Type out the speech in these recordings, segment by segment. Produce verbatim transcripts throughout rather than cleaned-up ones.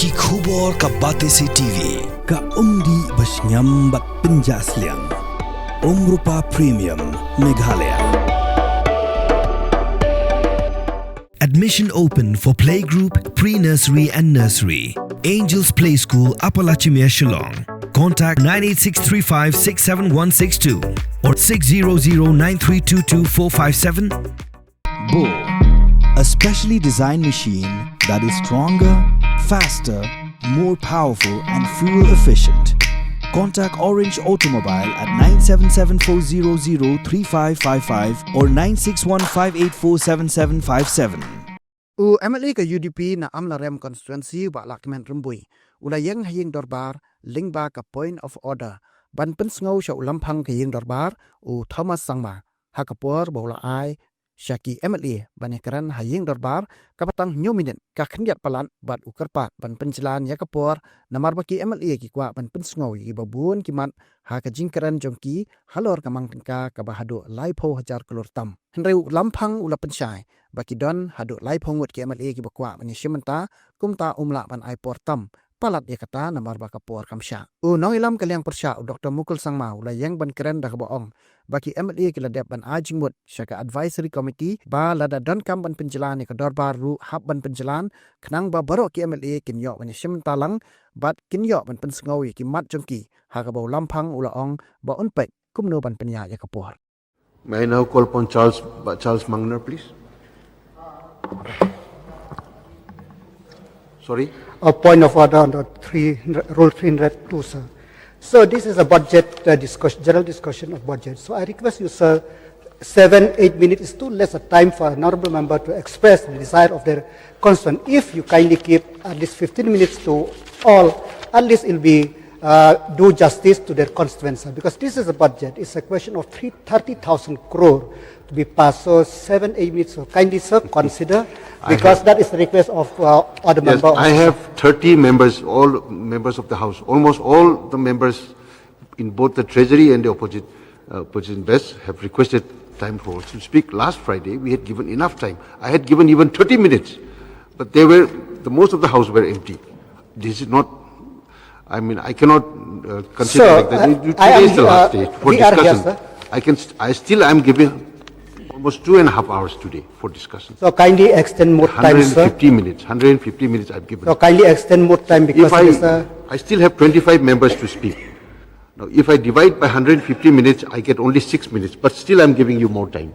Ki khubor ka Batesi T V, ka umdih ba shngiam bad pynjah sliang. Umrupa Premium, Meghalaya. Admission open for playgroup, pre-nursery and nursery. Angels Play School, Upper Lachimia, Shillong. Contact nine eight six three five six seven one six two or six zero zero nine three two two four five seven. Bo, a specially designed machine that is stronger, faster, more powerful and fuel efficient. Contact Orange Automobile at nine seven seven four zero zero three five five five or nine six one five eight four seven seven five seven. U M L A ka U D P na Amlarem constituency, Bah Lahkmen Rymbui, u la ïeng ha ïing dorbar lyngba ka point of order ban pynsngew sha u lamphang ka ïing dorbar, u Thomas Sangma, ha ka por ba u la ai sha ki M L A ban ïakren ha ïing dorbar kaba tang hynñiew minit, ka khyndiat palat bad u kyrpad ban pynjlan ïa ka por, namar ba ki M L A ki kwah ban pynsngew ïa kiba bun ki mat ha ka jingkren jong ki halor ka mang tyngka kaba haduh laiphew hajar klur tam. Hynrei u lamphang u la pynshai ba ki don haduh laiphew ngut ki M L A kiba kwah ban ïashim bynta, kumta um lah ban ai por tam palat ïa kata namar ba ka por kam shah. U nongïalam ka liang pyrshah, u Doktor Mukul Sangma, u la ïeng ban kren da kaba ong ba ki M L A ki la dep ban ai jingmut sha ka advisory committee ba lada donkam ban pynjlan ïa ka dorbar ruh hap ban pynjlan, khnang ba baroh ki M L A kin ïoh ban ïashim bynta lang bad kin ïoh ban pynsngew ïa ki mat jong ki, ha kaba u lamphang u la ong ba un peit kumno ban pynïaid ïa ka por. May I now call upon Charles, uh, Charles Mangner, please? Sorry? A point of order under three, Rule three hundred two, sir. So this is a budget, uh, discussion, general discussion of budget. So I request you, sir, seven, eight minutes is too less a time for an honorable member to express the desire of their constituent. If you kindly keep at least fifteen minutes to all, at least it'll be, uh, do justice to their constituents, sir, because this is a budget. It's a question of three, thirty thousand crore to be passed. So seven, eight minutes. So kindly, sir, consider, I because have that is the request of, uh, other Yes, member of I the have thirty members, all members of the House, almost all the members in both the Treasury and the opposite, uh, opposition desk have requested time for us to speak. Last Friday, we had given enough time. I had given even thirty minutes, but they were, the most of the House were empty. This is not, I mean, I cannot, uh, consider Sir, like that. uh, You- I Today am is the last here, day for we are here, discussion. Sir. I can, st- I still am giving almost two and a half hours today for discussion. So kindly extend more time, sir. Hundred and fifty minutes, hundred and fifty minutes I've given. So kindly extend more time because If I, it is a I still have twenty-five members to speak. Now, if I divide by hundred and fifty minutes, I get only six minutes, but still I'm giving you more time.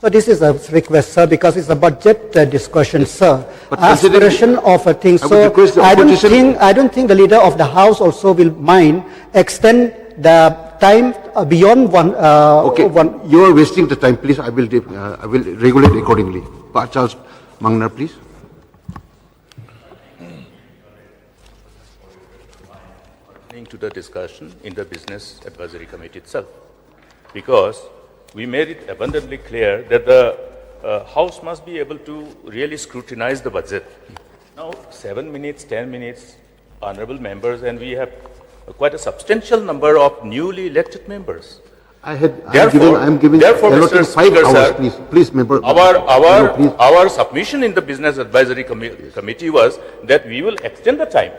So this is a request, sir, because it's a budget, uh, discussion, sir. But considering Aspiration of a thing. I would So request the I don't opposition think, I don't think the leader of the House also will mind extend the time, uh, beyond one, uh, Okay, one. You are wasting the time. Please, I will, uh, I will regulate accordingly. Pa Charles Mangner, please. Listening to the discussion in the Business Advisory Committee itself, because we made it abundantly clear that the, uh, House must be able to really scrutinize the budget. Now, seven minutes, ten minutes, honorable members, and we have quite a substantial number of newly elected members. I had, I'm Therefore, giving, I'm giving, therefore, allotting Mister five Speaker, hours, sir, please, please, member. Our, our, No, please. Our submission in the Business Advisory Commi-, Committee was that we will extend the time.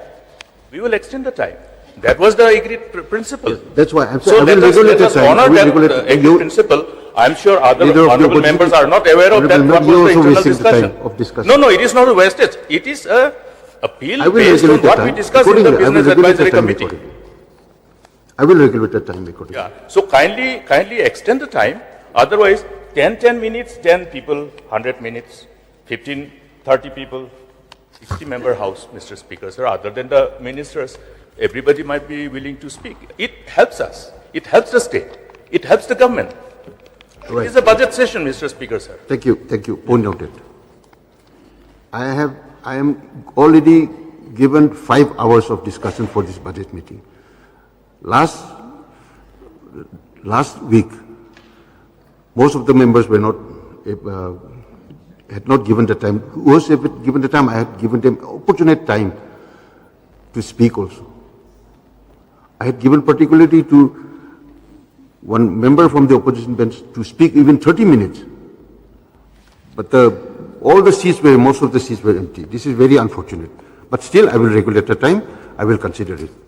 We will extend the time. That was the agreed pr-, principle. That's why I'm So saying I let will us, regulate let the us time. I honor will that, regulate uh, the agreed You principle. I'm sure other Leader of the honorable opposition, members are not aware of that. Honorable What member, was the you're also internal wasting the discussion? Time of discussion. No, no, it is not wasted. It is a appeal I will based on regulate the what we time discussed in the accordingly. I will Business regulate the Advisory time Committee. Accordingly. I will regulate the time accordingly. Yeah. So kindly, kindly extend the time. Otherwise, ten, ten minutes, ten people, hundred minutes, fifteen, thirty people, sixty member House, Mister Speaker, sir, other than the ministers, everybody might be willing to speak. It helps us. It helps the state. It helps the government. Right. It is a budget session, Mister Speaker, sir. Thank you. Thank you. Point noted. I have, I am already given five hours of discussion for this budget meeting. Last, last week, most of the members were not, uh, had not given the time. Who was given the time, I had given them opportunate time to speak also. I had given particularly to one member from the opposition bench to speak even thirty minutes. But the, all the seats were, most of the seats were empty. This is very unfortunate. But still, I will regulate the time, I will consider it.